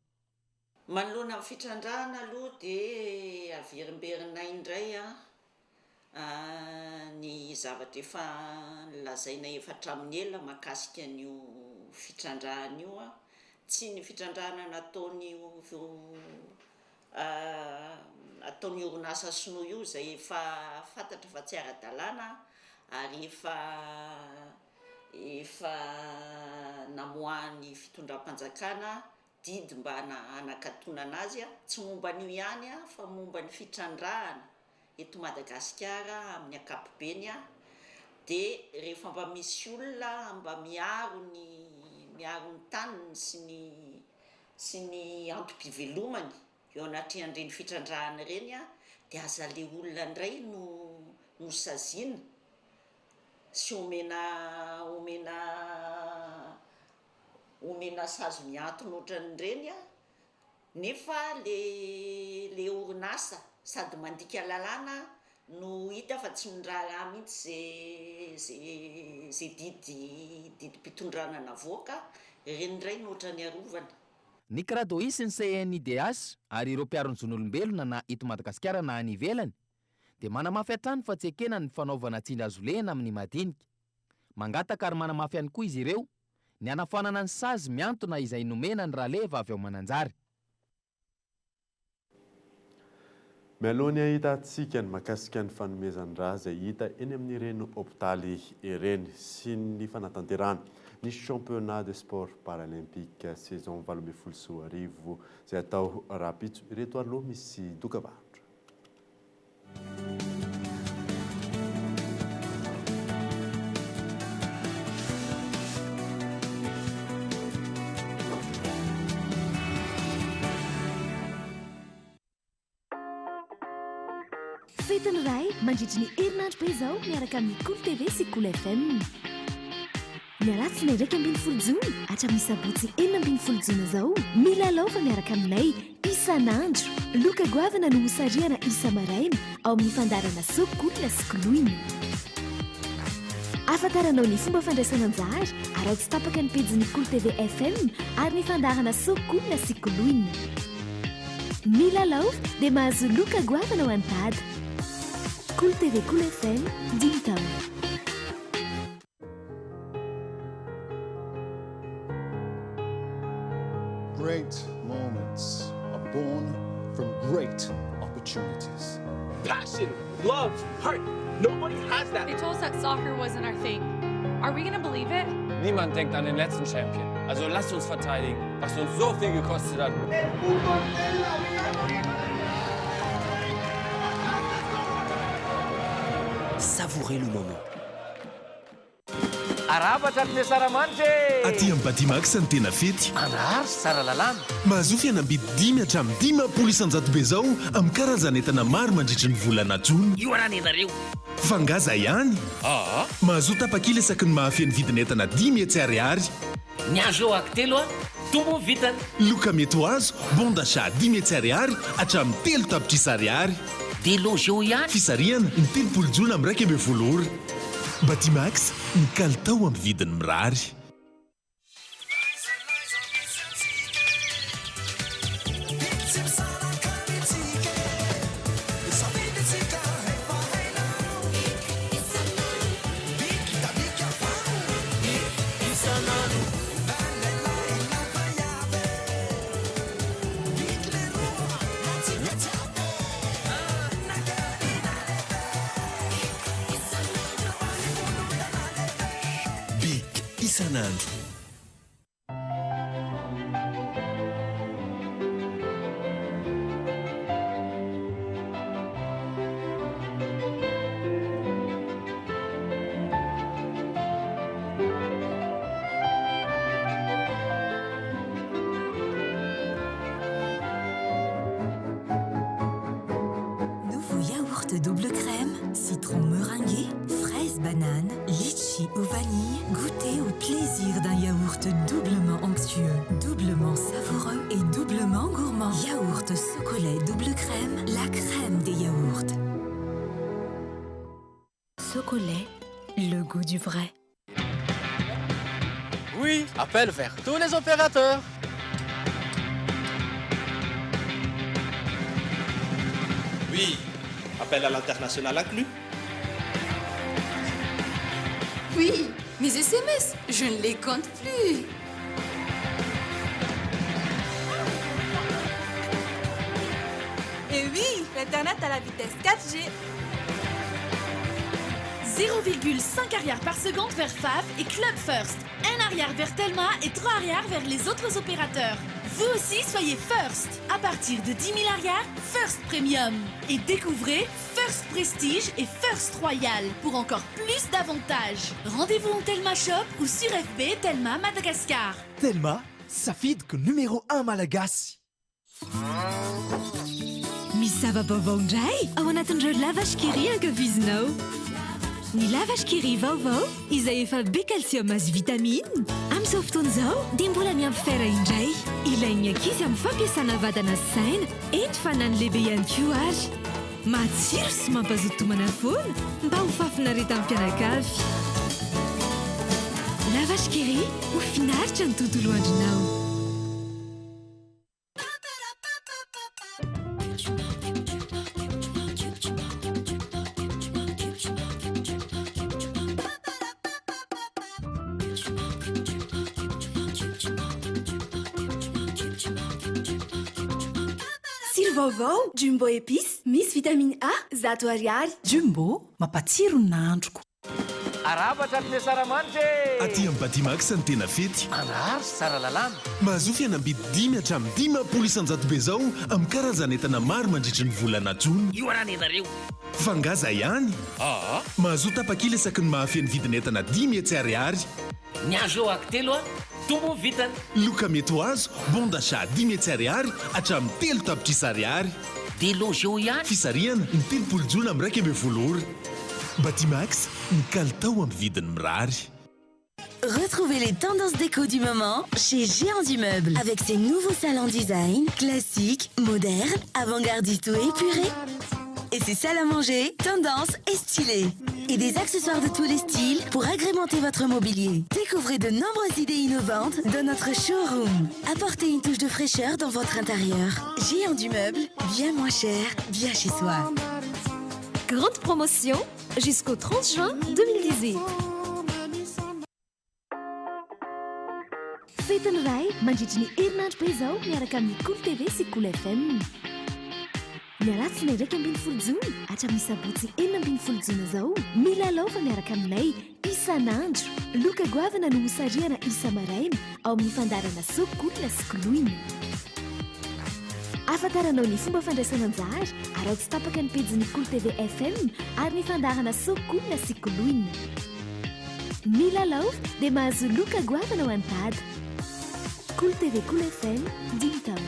Manoloana ny fitrandrahana aloha dia averimberinay indray ny zavatra efa nolazaina efa hatramin'ny ela mahakasika an'io fitrandrahana io. Tsy ny fitrandrahana nataon'io ataon'io orinasa sinoa io izay efa fantatra fa tsy ara-dalàna ary efa Efa namoahan'ny fitondram-panjakana didy mba hanakatonana azy, tsy momba an'io ihany fa momba ny fitrandrahana eto Madagasikara amin'ny ankapobeny, dia rehefa mba misy olona mba miaro ny miaro ny taniny sy ny sy ny antom-pivelomany eo anatrehan'ireny fitrandrahana ireny dia aza le olona indray no no saziana Tsy omena omena omena sazy mihantona ohatran'ireny an, nefa le le orinasa sady mandika lalàna no hita fa tsy miraharaha mihitsy ze ze ze didy didim-pitondrana navoaka, ireny indray no ohatran'ny arovana. Ny Cradois sy ny CNIDH ary ireo mpiaro ny zon'olombelona na eto Madagasikara na any ivelany dia manamafy hatrany fa tsy ekena ny fanaovana tsindry hazolena amin'ny madinika. Mangataka ary manamafy ihany koa izy ireo ny hanafoanana ny sazy mihantona izay nomena an'i Raleva avy ao Mananjary. Mialoha ny hahitantsika ny mahakasika ny fanomezan-drà izay hita eny amin'ireny hopitaly ireny sy ny fanatanterahana ny championnat de sport paralympique saison 2018 izay hatao rahampitso, ireto aloha misy dokavarotra. Fetin'ny Ray mandritry ny herinandro be izao miaraka amin'ny Kolo TV sy Kolo FM. Ny alatsinainy 11 jona hatramin'ny sabotsy 16 jona izao, milalaova miaraka aminay isan'andro. Loka goavana no hosarihana isa-maraina ao amin'ny fandaharana Sokola sy Koloina. Ahafantaranao ny fomba fandraisana anjara, araho tsy tapaka ny pejin'ny Kolo TV FM ary ny fandaharana Sokola sy Koloina. Milalao dia mahazo loka goavana ho an'i Dada. Kolo TV Kolo FM, dimy taona. Great moments are born from great opportunities. Passion, love, heart. Nobody has that. They told us that soccer wasn't our thing. Are we gonna believe it? Niemand denkt an den letzten Champion. Also lasst uns verteidigen, was uns so viel gekostet hat. Savourez le moment. Arahaba tratry ny Asaramanitra e! Aty amin'ny Batimax ny tena fety. Andraharo sy Tsaralalàna. Mahazoa fihenam-bidy dimy hatramin'ny 50% be izao amin'ny karazan'entana maro mandritry ny volana jona. Io ara nenareo. Fa nga zay ihany? Aa. Mahazoa tapakila isaky ny mahafeno vidin'entana 500 ariary. Ny azo eo aky telo a, tombony vitany. Loka mety ho azo, bon d'achat 500 ariary hatramin'ny 3 tapitrisa ariary. Dia loge eo ihany. Fisarihana, ny 30 jona amin'ny 11 ora. Batimax, ny kalitao amin'ny vidiny mirary. Big isan'andro. Nouveau yaourt double crème, citron meringué, fraise banane, litchi ou vanille. Goûtez au plaisir d'un yaourt doublement onctueux, doublement savoureux et doublement gourmand. Yaourt Socolet double crème, la crème des yaourts. Socolet, le goût du vrai. Oui, appel vers tous les opérateurs. Oui, appel à l'international inclus. Oui, mes SMS, je ne les compte plus. Et oui, l'internet à la vitesse 4G. 0,5 ariary par seconde vers FAF et Club First. 1 ariary vers Telma et 3 ariary vers les autres opérateurs. Vous aussi, soyez First. À partir de 10 000 ariary, First Premium. Et découvrez First Prestige et First Royal pour encore plus d'avantages. Rendez-vous en Telma Shop ou sur FB Telma Madagascar. Telma, safidiko numéro 1 malagasy. Misy zava-baovao indray ao anatin'ireo Lavash Kiri ankafizinao. Ny Lavash Kiri vaovao izay efa be calcium sy vitamine. Amin'izao fotoana izao dia mbola miampy fer indray. Ilain'ny ankizy amin'ny fampiasana vatana sy saina, eny fa na ny lehibe ihany koa ary. Matsiro sy mampazoto homana foana mba ho fahafinaretan'ny mpianakavy. Lavash Kiri, ho finaritra ny tontolo andronao. Tsiro vaovao, Jumbo épice, misy vitamine A, 100 ariary. Jumbo, mampatsiro ny nahandroko. Arahaba tratry ny Asaramanitra e! Aty amin'ny Batimax ny tena fety. Andraharo sy Tsaralalàna. Mahazoa fihenam-bidy dimy hatramin'ny 50% be izao amin'ny karazan'entana maro mandritry ny volana jona. Io ara nenareo. Fa nga zay ihany? Aa. Mahazoa tapakila isaky ny mahafeno vidin'entana 500 ariary. Ny azo eo aky telo a, tombony vitany. Loka mety ho azo, bon d'achat 500 ariary hatramin'ny 3 tapitrisa ariary. Delogeo ihany. Fisarihana, ny 30 jona amin'ny 11 ora. Batimax, ny kalitao amin'ny vidiny mirary. Retrouvez les tendances déco du moment chez Géant du Meuble. Avec ses nouveaux salons design, classiques, modernes, avant-gardistes ou épurés. Et ses salles à manger, tendance et stylées. Et des accessoires de tous les styles pour agrémenter votre mobilier. Découvrez de nombreuses idées innovantes dans notre showroom. Apportez une touche de fraîcheur dans votre intérieur. Géant du Meuble, bien moins cher, bien chez soi. Grande promotion jusqu'au 30 juin 2018. Fetin'ny Ray mandritry ny herinandro be izao miaraka amin'ny Kolo TV sy Kolo FM. Ny alatsinainy 11 jona hatramin'ny sabotsy 16 jona izao, milalaova miaraka aminay isan'andro. Loka goavana no hosarihana isa-maraina ao amin'ny fandaharana Sokola sy Koloina. Ahafantaranao ny fomba fandraisana anjara, araho tsy tapaka ny pejin'ny Kolo TV FM ary ny fandaharana Sokola sy Koloina. Milalao dia mahazo loka goavana ho an'i Dada. Kolo TV Kolo FM, dimy taona.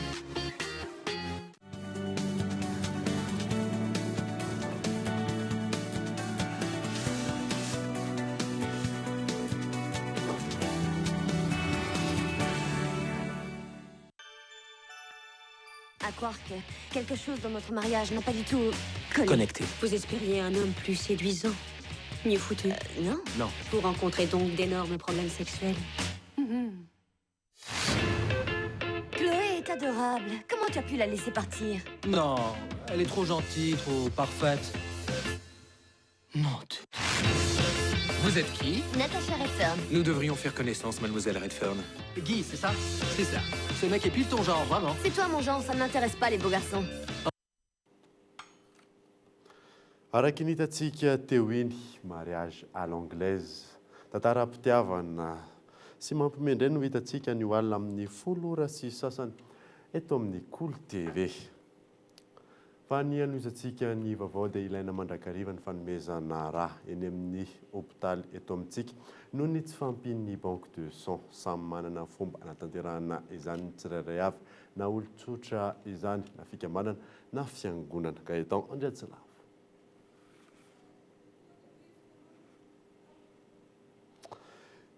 À croire que quelque chose dans notre mariage n'a pas du tout collé. Connecté. Vous espériez un homme plus séduisant, mieux foutu. non. Non. Vous rencontrez donc d'énormes problèmes sexuels. Chloé est adorable. Comment tu as pu la laisser partir Non, elle est trop gentille, trop parfaite. Non, tu... Vous êtes qui? Natasha Redfern. Nous devrions faire connaissance, mademoiselle Redfern. Guy, c'est ça? C'est ça. Ce mec est pile ton genre, vraiment. C'est toi mon genre, ça ne m'intéresse pas les beaux garçons. Araka ny hitantsika teo iny, mariage à l'anglaise, tantaram-pitiavana sy mampiomehy indray no hitantsika anio alina amin'ny folo ora sy sasany eto amin'ny Kolo TV. Fa ny hanohizantsika ny vaovao dia ilaina mandrakariva ny fanomezana rà eny amin'ny hopitaly eto amintsika noho ny tsy fahampian'ny banque de sang. Samy manana ny fomba hanatanterahana izany ny tsirairay avy na olon-tsotra izany na fikambanana na fiangonana. Gaëtan Andriatsilavo.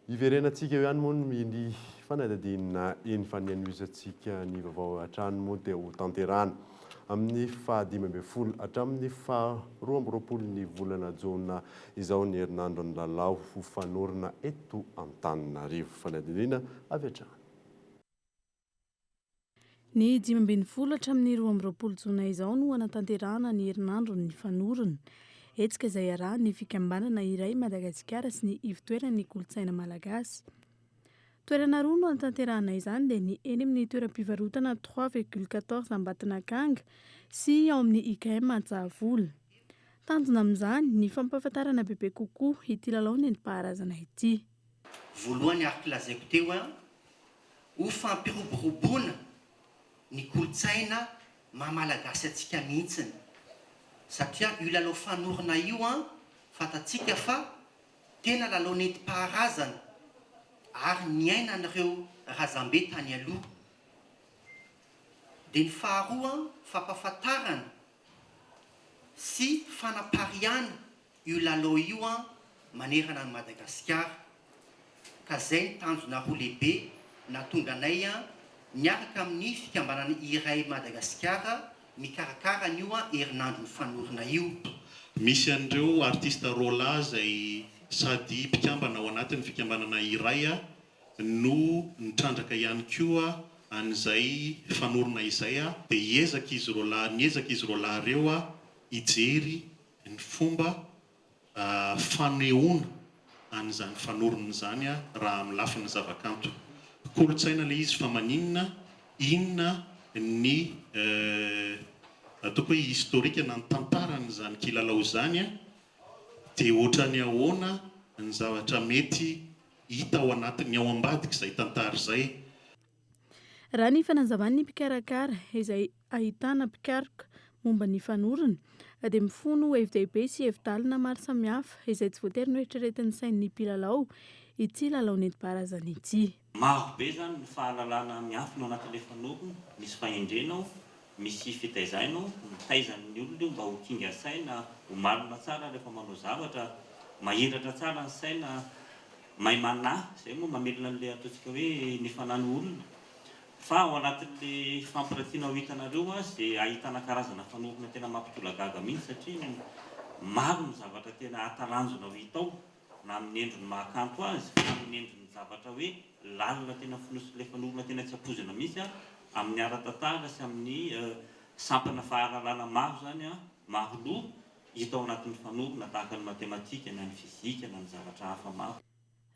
Hiverenantsika eo ihany moa ny fanadihadiana iny fa ny hanohizantsika ny vaovao hatrany moa dia ho tanterahana amin'ny faha-15 hatramin'ny faha-22 ny volana jona izao ny herinandron'ny lalao ho fanorona eto Antananarivo. Fanadihadiana avy hatrany. Ny 15 hatramin'ny 22 jona izao no hanatanterahana ny herinandron'ny fanorona. Hetsika izay iarahan'ny fikambanana Iray Madagasikara sy ny Ivotoeran'ny kolontsaina malagasy. Toerana roa no hanatanterahana izany dia ny eny amin'ny toeram-pivarotana trois virgule quatorze Ambatonakanga sy ao amin'ny IKM Antsahavola. Tanjona amin'izany ny fampahafantarana bebe kokoa ity lalao nentim-paharazana ity. Voalohany araka lazaiko teo ho fampiroboroboana ny kolontsaina maha malagasy antsika mihitsiny satria io lalao fanorona io an fantatsika fa tena lalao nentim-paharazana ary niainan'ireo razambe tany aloha. Dia ny faharoa fampahafantarana sy fanapariahana io lalao io an manerana an'i Madagasikara ka zay ny tanjona roa lehibe nahatonga anay an niaraka amin'ny fikambanana Iray Madagasikara mikarakara an'io an herinandron'ny fanorona io. Misy an'ireo artista roalahy izay sady mpikambana ao anatin'ny fikambanana Iray no nitrandraka ihany koa an'izay fanorona izay dia hiezaka izy roalahy niezaka izy roalahy ireo hijery ny fomba fanehoana an'izany fanorona izany raha amin'ny lafiny zavakanto. Kolontsaina ilay izy fa maninona, inona ny ataoko hoe historique na ny tantaran'izany kilalao izany dia ohatran'ny ahoana ny zavatra mety hita ao anatin'ny ao ambadik'izay tantara izay. Raha ny fanazavan'ny mpikarakara izay ahitana mpikaroka momba ny fanorona dia mifono hevi-dehibe sy hevi-dalina maro samihafa izay tsy voatery noeritreretin'ny sain'ny mpilalao ity lalao nentim-paharazana ity. Maro be izany ny fahalalana miafina ao anatin'ilay fanorona, misy fahendrena ao, Misy fitaizana io, mitaiza ny olona io mba ho kinga saina, ho malina tsara rehefa manao zavatra, mahiratra tsara ny saina, mahay manahy, izay moa mamelona an'ilay ataontsika hoe ny fanahy ny olona. Fa ao anatin'ilay fampirantiana ho hitanareo azy dia ahitana karazana fanorona tena mampitolagaga mihitsy satria maro ny zavatra tena hahatalanjona ho hita ao na amin'ny endriny mahakanto azy na amin'ny endriny zavatra hoe lalina tena fonosin'ilay fanorona tena tsy ampoizina mihitsy amin'ny ara-tantara sy amin'ny sampana fahalalana maro izany maro loha hita ao anatin'ny fanorona tahaka ny matematika na ny fizika na ny zavatra hafa maro.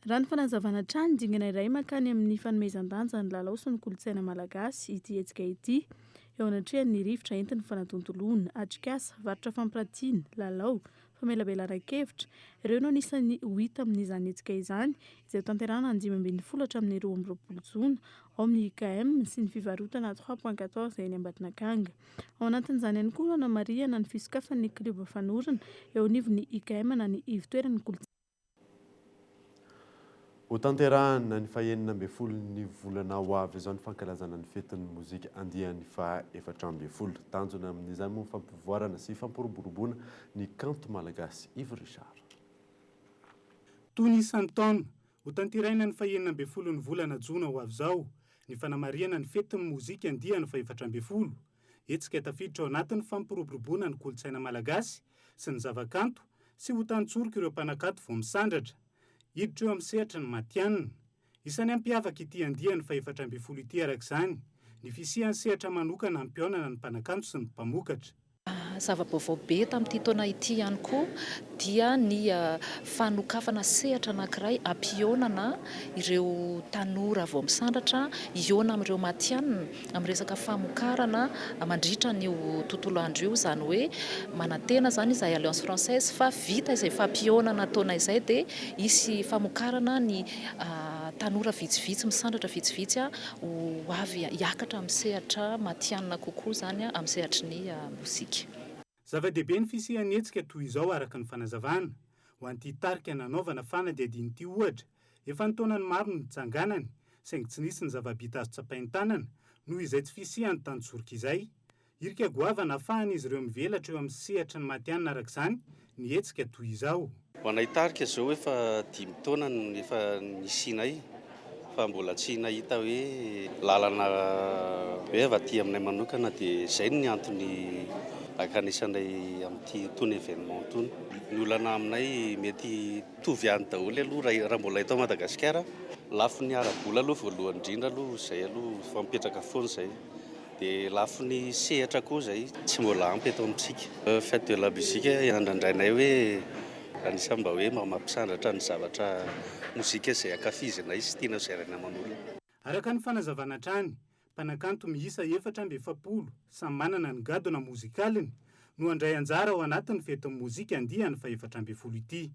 Raha ny fanazavana hatrany, dingana iray mankany amin'ny fanomezan-danja ny lalao sy ny kolontsaina malagasy ity hetsika ity. Eo anatrehan'ny rivotra entin'ny fanatontoloana, atrikasa, varotra fampirantiana, lalao, famelabelaran-kevitra, ireo no anisan'ny ho hita amin'izany hetsika izany, izay hotanterahina ny 15 hatramin'ny 22 jona ao amin'ny IKM sy ny fivarotana Trois point quatorze eny Ambatonakanga. Ao anatin'izany ihany koa no hanamarihana ny fisokafan'ny klioba fanorona eo anivon'ny IKM na ny Ivotoeran'ny kolontsaina. Hotanterahina ny fahenina ambin'ny folon'ny volana ho avy izao ny fankalazana ny fetin'ny mozika andiany faha 14. Tanjona amin'izany moa ny fampivoarana sy fampiroboroboana ny kanto malagasy. Yves Richard. Toy ny isan-taona, hotanterahina ny fahenina ambin'ny folon'ny volana jona ho avy izao ny fanamarihana ny fetin'ny mozika andiany faha 14. Hetsika tafiditra ao anatin'ny fampiroboroboana ny kolontsaina malagasy sy ny zavakanto sy ho tantsoroka ireo mpanakanto vao misandratra hiditra eo amin'ny sehatry ny matihanina. Isan'ny hampiavaka ity andiany fahefatra ambin'ny folo ity araka izany ny fisian'ny sehatra manokana hampihaonana ny mpanakanto sy ny mpamokatra. Zava-baovao be tamin'ity taona ity ihany koa dia ny fanokafana sehatra anankiray hampihaonana ireo tanora vao misandratra hihaona amin'ireo matihanina amin'ny resaka famokarana mandritra an'io tontolo andro io. Izany hoe manantena izany izahay Alliance Française fa vita izay fampihaonana ataonay izay dia hisy famokarana ny tanora vitsivitsy misandratra vitsivitsy ho avy hiakatra amin'ny sehatra matihanina kokoa izany amin'ny sehatry ny mozika. Zava-dehibe ny fisian'ny hetsika toy izao araka ny fanazavana. Ho an'ity tarika nanaovana fanadihadiana ity ohatra, efa an-taonany maro no nitsanganany, saingy tsy nisy ny zava-bita azo tsapain-tanana noho izay tsy fisian'ny tantsoroka izay. Hirika goavana ahafahan'izy ireo mivelatra eo amin'ny sehatry ny matihanina araka izany ny hetsika toy izao. Ho anay tarika izao efa dimy taona no efa nisianay fa mbola tsy nahita hoe lalana hoe avy aty aminay manokana dia izay ny antony ankanesanay amin'ity itony événement itony. Ny olana aminay mety hitovy ihany daholo aloha raha mbola eto Madagasikara, lafiny ara-bola aloha voalohany indrindra aloha izay aloha efa mipetraka foana izay. Dia lafiny sehatra koa izay tsy mbola ampy eto amintsika. Fête de la musique andrandrainay hoe anisan'ny mba hoe mba mampisandratra ny zavatra mozika izay ankafizinay sy tiana hozaraina aman'olona. Araka ny fanazavana hatrany, mpanakanto miisa 44 samy manana ny gadona mozikaliny no handray anjara ao anatin'ny fetin'ny mozika andiany fahefatra ambin'ny folo ity.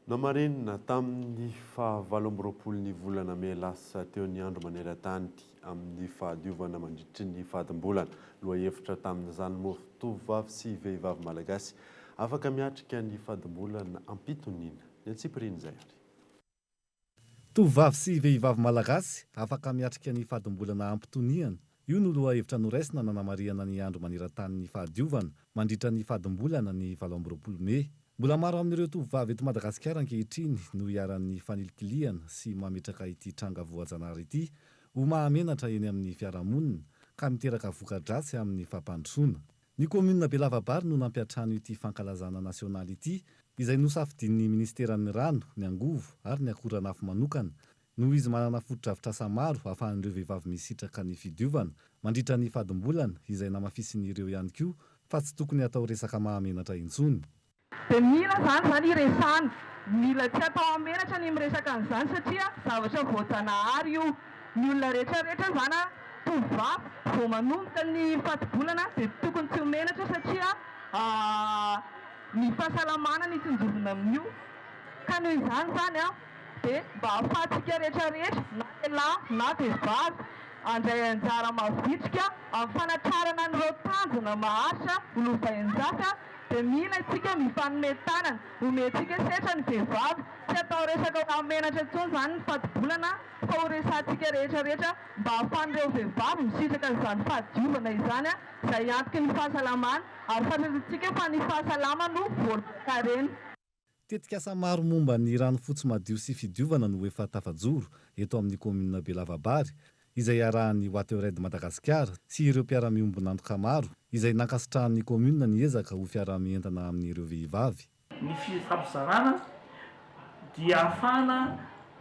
Nomarinina tamin'ny faha 28 ny volana mey lasa teo ny andro maneran-tany amin'ny fahadiovana mandritry ny fadimbolana. Lohahevitra tamin'izany moa, tovovavy sy vehivavy malagasy afaka miatrika ny fadimbolana am-pitoniana. Ny antsipirian'izay ary. Tovovavy sy vehivavy malagasy afaka miatrika ny fadimbolana am-pitoniana. Io no lohahevitra noraisina nanamarihana ny andro maneran-tanin'ny fahadiovana mandritra ny fadimbolana ny 28 mey. Mbola maro amin'ireo tovovavy eto Madagasikara ankehitriny no iharan'ny fanilikilihana sy mametraka ity tranga voajanahary ity ho mahamenatra eny amin'ny fiarahamonina ka miteraka voka-dratsy amin'ny fampandrosoana. Ny kaominina Belavabary no nampiantrano ity fankalazana nasionaly ity, izay nosafidian'ny minisiteran'ny Rano, ny Angovo ary ny Akoranafo manokana, noho izy manana fotodrafitrasa maro ahafahan'ireo vehivavy misitraka ny fidiovana mandritra ny fadimbolana, izay namafisin'ireo ihany koa fa tsy tokony hatao resaka mahamenatra intsony. Dia mila izany izany hiresahana, mila tsy atao hamenatra ny miresaka an'izany satria zavatra voajanahary io. Ny olona rehetra rehetra izany an, tovovavy vao manomboka ny fati-bolana dia tokony tsy ho menatra satria ny fahasalamana no itsinjovina amin'io. Ka noho izany izany an, dia mba ahafahantsika rehetra rehetra na lehilahy na vehivavy handray anjara mavitrika amin'ny fanatrarana an'ireo tanjona maharitra ho lovain-jafy dia mila isika mifanome tanana, omentsika setra ny vehivavy, tsy atao. atao resaka hamenatra intsony izany ny fadi-bolana fa ho resahantsika rehetra rehetra mba hahafahan'ireo vehivavy misitraka an'izany fahadiovana izany izay antoky ny fahasalamana ary fantatsika fa ny fahasalama no voalohan-karena. Tetikasa maro momba ny rano fotsy madio sy fidiovana no efa tafajoro eto amin'ny kaominina Belavabary, izay iarahan'ny WaterAid Madagasikara sy ireo mpiara-miombon'antoka maro, izay nankasitrahan'ny kaominina ny ezaka ho fiaraha-mientana amin'ireo vehivavy. Ny fifampizarana dia ahafahana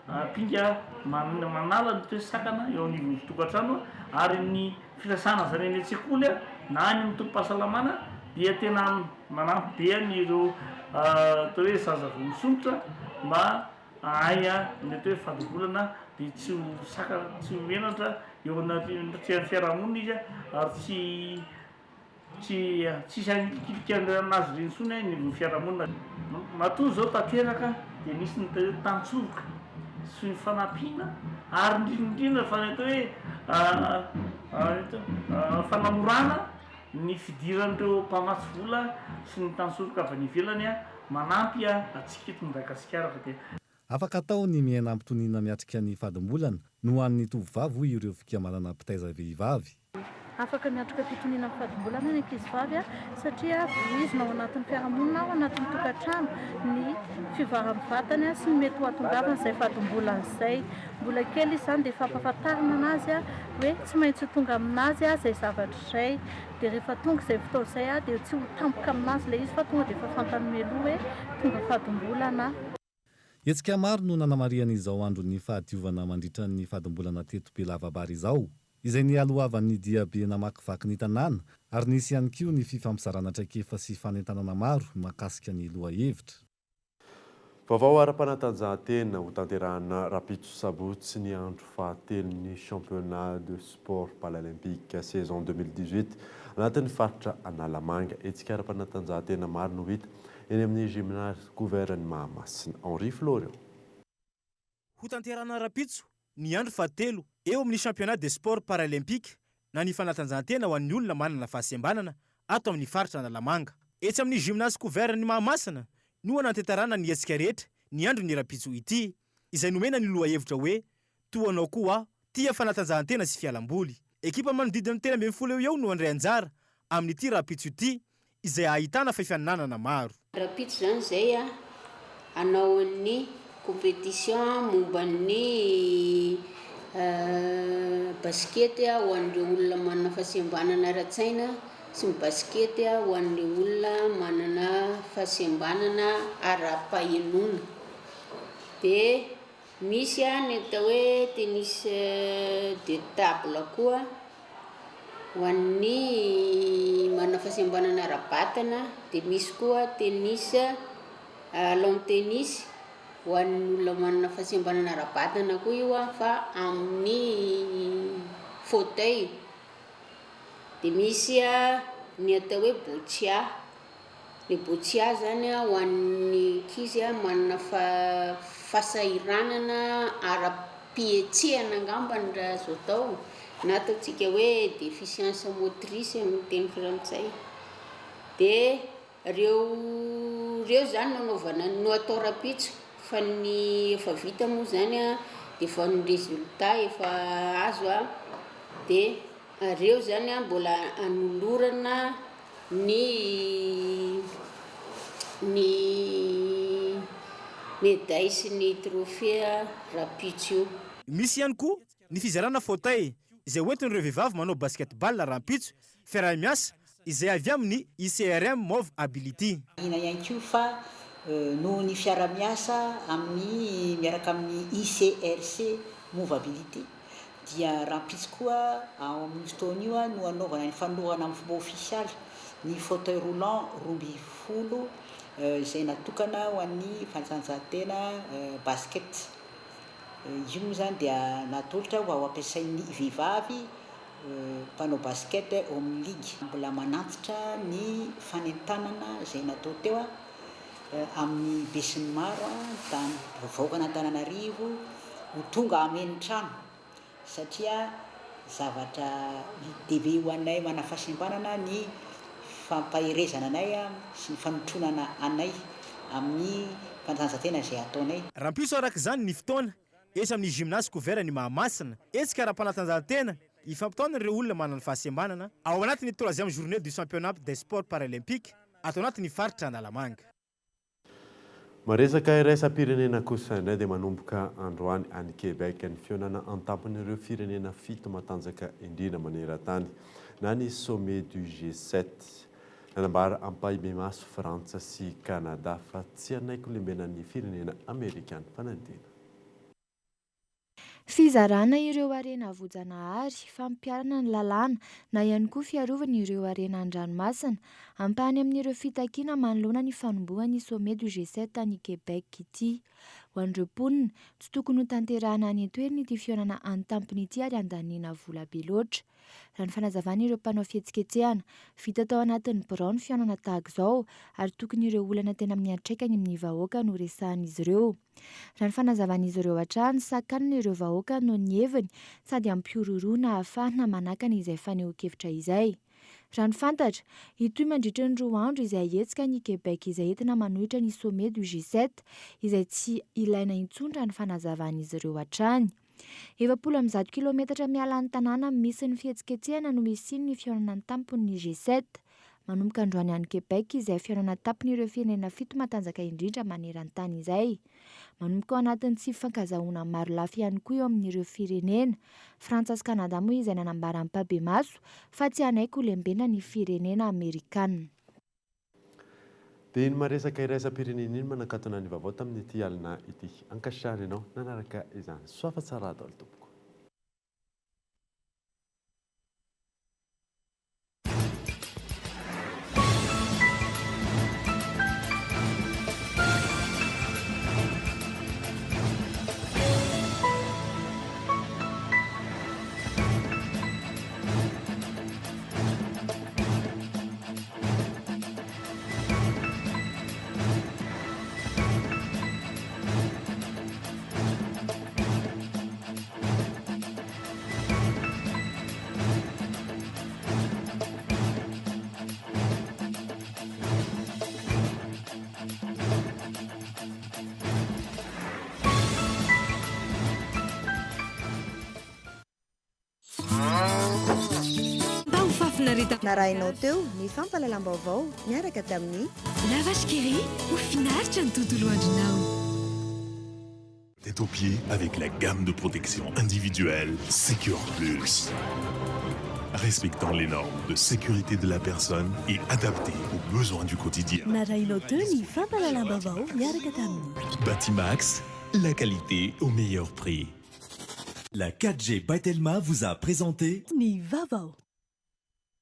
ampinga manala ny toe-sakana eo anivon'ny tokantrano ary ny filasana izany any an-tsekoly na any amin'ny tobim-pahasalamana dia tena manampy be an'ireo atao hoe zaza vao misondrotra mba hahay ny atao hoe fadimbolana dia tsy ho sakana, tsy ho menatra eo anatrehan'ny fiarahamonina izy ary tsy Tsy tsisy hanilikilika anazy ireny intsony eny anivon'ny fiarahamonina. Matoa izao tanteraka dia misy ny atao hoe tantsoroka sy ny fanampiana ary indrindra indrindra fa ny atao hoe fanamorana ny fidiran'ireo mpamatsy vola sy ny tantsoroka avy any ivelany manampy antsika eto Madagasikara fa dia Afaka atao ny miaina ampitoniana miatrika ny fadimbolana no ho an'ny tovovavy hoy ireo fikambanana mpitaiza vehivavy. Afaka miatrika fitoniana amin'ny fadimbolana ny ankizivavy satria voizina ao anatin'ny fiarahamonina, ao anatin'ny tokantrano ny fivoaran'ny vatany sy ny mety ho hahatongavan'izay fadimbolana izay. Mbola kely izy izany dia efa ampahafantarina anazy hoe tsy maintsy ho tonga aminazy izay zavatra izay. Dia rehefa tonga izay fotoana izay dia tsy ho tampoka aminazy ilay izy fa tonga dia efa fantany mialoha hoe tonga fadimbolana aho. Hetsika maro no nanamarihana izao andron'ny fahadiovana mandritra ny fadimbolana teto Belavabary izao, izay nialohavan'ny diabe namakivaky ny tanàna ary nisy ihany koa ny fifampizarana traikefa sy fanentanana maro mahakasika ny lohahevitra. Vaovao ara-panatanjahantena, Hotanterahana rahampitso sabotsy ny andro fahatelon'ny Championnat de sport paralympique saison 2018 anatin'ny faritra Analamanga. Hetsika ara-panatanjahantena maro no hita Eny amin'ny Gymnase Couvert ny Mahamasina. Henri Florian. Hotanterahina rahampitso ny andro fahatelo eo amin'ny Championnat des sports paralympiques na ny fanatanjahantena ho an'ny olona manana fahasembanana ato amin'ny faritra Analamanga. Etsy amin'ny Gymnase Couvert ny Mahamasina no hanantentarana ny hetsika rehetra ny andron'ny rahampitso ity, izay nomena ny lohahevitra hoe Toa anao koa aho, tia fanatanjahantena sy fialamboly. Ekipa manodidina ny 13 eo ho eo no handray anjara amin'ity rahampitso ity, izay ahitana fifaninanana maro. Rahampitso izany izay hanao an'ny compétition momba ny basket ho an'ireo olona manana fahasembanana ara-tsaina sy ny basket ho an'ireo olona manana fahasembanana ara-pahenoana. Dia Misy ny atao hoe tennis de table koa ho an'ny manana fahasembanana ara-batana, dia misy koa tennis lawn tennis ho an'ny olona manana fahasembanana ara-batana koa io fa amin'ny fauteuil, dia misy ny atao hoe boccia. Ny boccia zany ho an'ny ankizy manana fahasahiranana ara-pihetsehana angambany raha azo atao, na ataontsika hoe déficience motrice amin'ny teny frantsay. Dia ireo ireo zany no anaovana no atao rahampitso fa ny efa vita moa zany dia efa ny résultat efa azo dia ireo zany mbola anolorana ny ny médaille sy ny trophée rahampitso io. Misy ihany koa ny fizarana fauteuil izay hoentin'ireo vehivavy manao basket ball rahampitso, fiaraha-miasa izay avy amin'ny ICRM Move Ability. Marihina ihany koa fa noho ny fiaraha-miasa amin'ny miaraka amin'ny ICRC Move Ability dia rahampitso koa ao amin'io fotoana io no hanaovana ny fanolorana amin'ny fomba ofisialy ny fauteuil roulant 12 izay natokana ho an'ny fanatanjahantena basket. Io moa izany dia natolotra ho ampiasain'ny vehivavy mpanao basket ao amin'ny ligy. Mbola manantitra ny fanentanana izay natao teo amin'ny besinimaro tany vahoakan'Antananarivo ho tonga hameno trano satria zavatra dehibe ho anay manana fahasembanana ny fampaherezana anay sy ny fanotronana anay amin'ny fanatanjahantena izay ataonay. Rahampitso araka izany ny fotoana, etsy amin'ny Gymnase couvert ny Mahamasina, hetsika ara-panatanjahantena ifampitaona ireo olona manana fahasembanana ao anatin'ny troisième journée du championnat des sports paralympiques ato anatin'ny faritra Analamanga. Maresaka iraisam-pirenena kosa indray dia manomboka androany any Québec ny fihaonana an-tampon'ireo firenena fito matanjaka indrindra maneran-tany na ny Sommet du G7. Nanambara ampahibemaso Frantsa sy Canada fa tsy hanaiky ho lembenan'ny firenena Amerikana fanadina. Fizarana ireo harena voajanahary, fampiharana ny lalàna na ihany koa fiarovana ireo harena an-dranomasina, ampahany amin'ireo fitakiana manoloana ny fanombohan'ny Sommet du G7 any Québec ity. Ho an'ireo mponina, tsy tokony hotanterahana any an-toerana ity fihaonana an-tampony ity ary handaniana vola be loatra. Raha ny fanazavan'ireo mpanao fihetsiketsehana, vita tao anatin'ny birao ny fihaonana tahaka izao ary tokony ireo olana tena miantraikany amin'ny vahoaka no resahan'izy ireo. Raha ny fanazavan'izy ireo hatrany, sakanina ireo vahoaka noho ny heviny sady ampihorohoroana ahafahana manakana izay fanehoan-kevitra izay. Raha ny fantatra, hitohy mandritra ny roa andro izay hetsika any Québec izay entina manohitra ny Sommet du G7 izay tsy ilaina intsony raha ny fanazavan'izy ireo hatrany. 140 kilometatra miala ny tanàna misy ny fihetsiketsehana no hisian'ny fihaonana an-tampon'ny G7. Manomboka androany any Québec izay fihaonana an-tampon'ireo firenena fito matanjaka indrindra maneran-tany izay. Manomboka ao anatin'ny tsy fifankazahoana marolafy ihany koa eo amin'ireo firenena. Frantsa sy Kanada moa izay nanambara ampahibemaso fa tsy hanaiky ho lembena ny firenena amerikana. Dia iny maresaka iraisam-pirenena iny manakatona ny vaovao tamin'ity alina ity. Ankasitrahana ianao nanaraka izany. Soa fa tsara daholo tompoko. Mba ho fahafinaretana. Narahinao teo ny fampahalalam-baovao niaraka tamin'ny. La Vache qui rit, ho finaritra ny tontolo andronao. Tête aux pieds avec la gamme de protection individuelle Secure Plus. Respectant les normes de sécurité de la personne et adaptée aux besoins du quotidien. Narahinao teo ny fampahalalam-baovao niaraka tamin'ny. Batimax, la qualité au meilleur prix. La 4G by Telma vous a présenté Ny vaovao.